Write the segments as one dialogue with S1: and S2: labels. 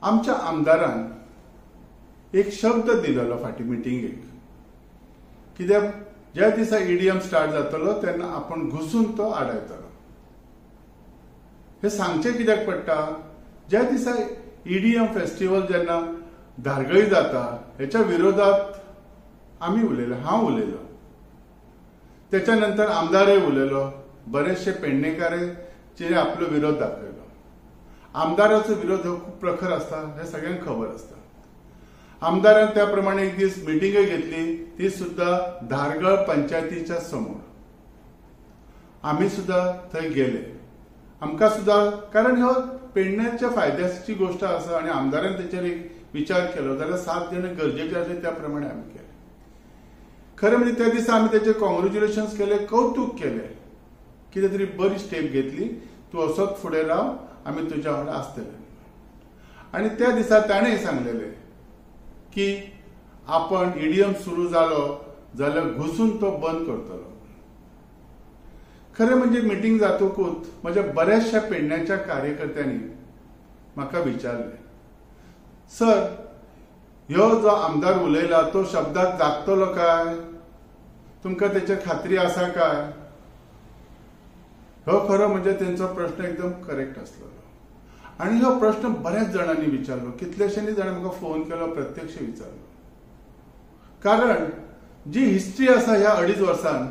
S1: आमच्या आमदारान एक शब्द दिलेलो फाटीं मिटिंगेक, कित्याक ज्या दिसा ईडीएम स्टार्ट जातलो तेन्ना आपण घुसून तो आडायतलो. हे सांगचें कित्याक पडटा, ज्या दिसा ईडीएम फेस्टिवल जेन्ना धारगळी जाता हेच्या विरोधात आमी उलयलो, हांव उलयलो, त्याच्या नंतर आमदारय उलयलो, बरेचशे पेडणेकारे आपलो विरोध दाखयलो. आमदाराचो विरोध हो खूब प्रखर आसता हें सगळ्यांक खबर आसता. आमदारान त्या प्रमाणे एक दीस मिटिंगय घेतली, ती सुद्धा धारगळ पंचायतीच्या समोर. आमी सुद्धा थंय गेले, आमकां सुद्धा, कारण ह्यो पेडण्याच्या फायद्याची गोष्ट आसा आनी आमदारान तेचेर एक विचार केलो जाल्यार 7 जाण गरजेचे आसले त्या प्रमाणे आमी केले. खरें म्हणजे त्या दिसा आमी तेचेर कॉंग्रेच्युलेशन्स केले, कौतूक केले, कितें तरी बरी स्टेप घेतली, तूं असोच फुडें राव, आमी तुज्या वांगडा आसतले. आनी त्या दिसा ताणें सांगलेलें की आपण ईडीएम सुरू जालो जाल्यार घुसून तो बंद करतलो. खरें म्हणजे मिटींग जातकूच म्हज्या बऱ्याचशा पेडण्याच्या कार्यकर्त्यांनी म्हाका विचारलें, सर ह्यो जो आमदार उलयला तो शब्दाक जागतलो काय, तुमकां तेचेर खात्री आसा काय? हो खरो म्हणजे तेंचो प्रश्न एकदम करेक्ट आसलो. आनी हो प्रश्न बऱ्याच जाणांनी विचारलो, कितल्याशांनी जाणांनी म्हाका फोन केलो, प्रत्यक्ष विचारलो. कारण जी हिस्ट्री आसा ह्या 2.5 वर्सान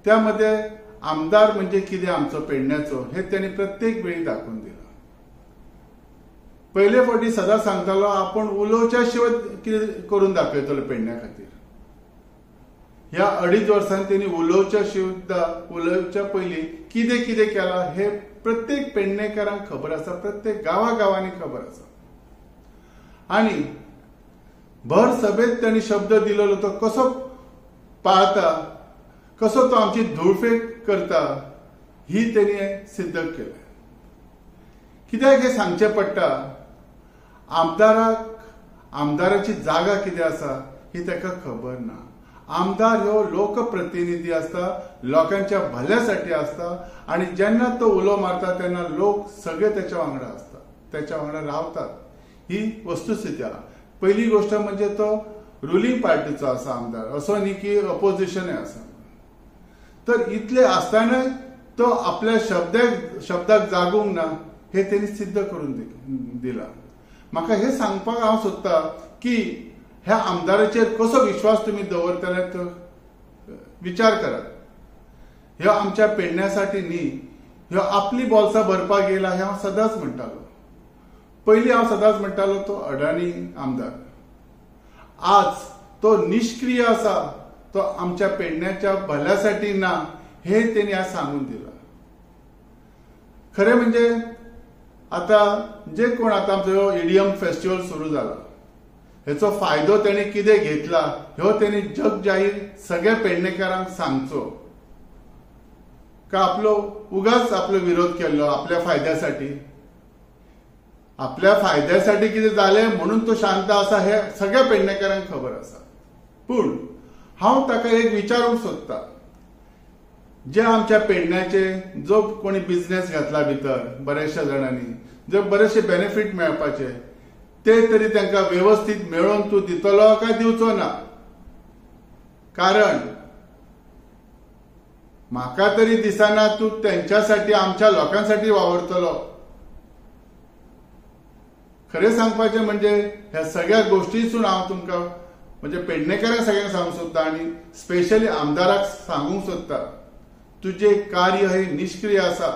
S1: त्यामध्ये आमदार म्हणजे कितें आमचो पेडण्याचो हे त्यांनी प्रत्येक वेळी दाखोवन दिलां. पयले फावटी सदां सांगतालो आपण उलोवच्या शिवाय कितें करून दाखयतलो पेडण्या खातीर. ह्या 2.5 वर्सान त्यांनी उलोवच्या सुद्दां उलोवच्या पयलीं कितें कितें केलां हे प्रत्येक पेडणेकारांक खबर आसा, प्रत्येक गांवागांवांनी खबर आसा. आनी भर सभेत त्यांनी शब्द दिलेलो तो कसो पाळता, कसो तो आमची धुळफेक करता ही त्यांनी सिद्ध केलें. कित्याक हें सांगचें पडटा, आमदाराक आमदाराची जागा कितें आसा ही ताका खबर ना. आमदार ह्यो लोकप्रतिनिधी आसता, लोकांच्या भल्यासाठी आसता आनी जेन्ना तो उलो मारता तेन्ना लोक सगळे त्याच्या वांगडा आसता, त्याच्या वांगडा रावतात. ही वस्तुस्थिती आसा. पहिली गोष्ट म्हणजे तो रुलिंग पार्टीचो आसा आमदार, असो न्ही की अपोजिशनय आसा. तर इतले आसतना तो आपल्या शब्दाक जागूंक ना हे त्यांनी सिद्ध करून दिला. म्हाका हे सांगपाक हांव सोदता की ह्या आमदाराचेर कसो विश्वास तुमी दवरतले तो विचार करात. ह्यो आमच्या पेडण्यासाठी न्ही, ह्यो आपली बोल्सां भरपाक येयला हें हांव सदांच म्हणटालो. पयलीं हांव सदांच म्हणटालो तो अडाणी आमदार, आज तो निष्क्रिय आसा, तो आमच्या पेडण्याच्या भल्यासाठी ना हे तेणी आज सांगून दिलां. खरें म्हणजे आतां जे कोण आतां आमचो ईडीएम फेस्टिवल सुरू जाला हेचो फायदो तेणी कितें घेतला ह्यो तेणी जग जाहीर सगळ्या पेडणेकारांक सांगचो. का आपलो उगाच आपलो विरोध केल्लो आपल्या फायद्यासाठी, आपल्या फायद्यासाठी कितें जालें म्हणून तो शांत आसा हे सगळ्या पेडणेकारांक खबर आसा. पूण हांव ताका एक विचारूंक सोदता, जे आमच्या पेडण्याचे जो कोणी बिझनेस घातला भितर बऱ्याचशा जाणांनी जे बरेचशे बेनिफीट मेळपाचे ते तरी तांकां वेवस्थीत मेळोवन तूं दितलो काय दिवचो ना? कारण म्हाका तरी दिसना तूं तेंच्यासाठी आमच्या लोकांसाठी वावरतलो. खरें सांगपाचें म्हणजे ह्या सगळ्या गोष्टीसून हांव तुमकां म्हणजे पेडणेकारांक सगळ्यांक सांगूंक सोदता आनी स्पेशली आमदाराक सांगूंक सोदता, तुजें कार्य हे निष्क्रिय आसा,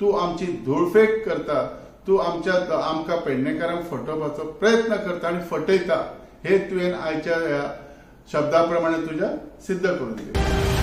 S1: तूं आमची धुळफेक करता, तूं आमकां पेडणेकारांक फटोवपाचो प्रयत्न करता आनी फटयता हे तुवें आयच्या ह्या शब्दा प्रमाणे तुज्या सिद्ध करून दिलें.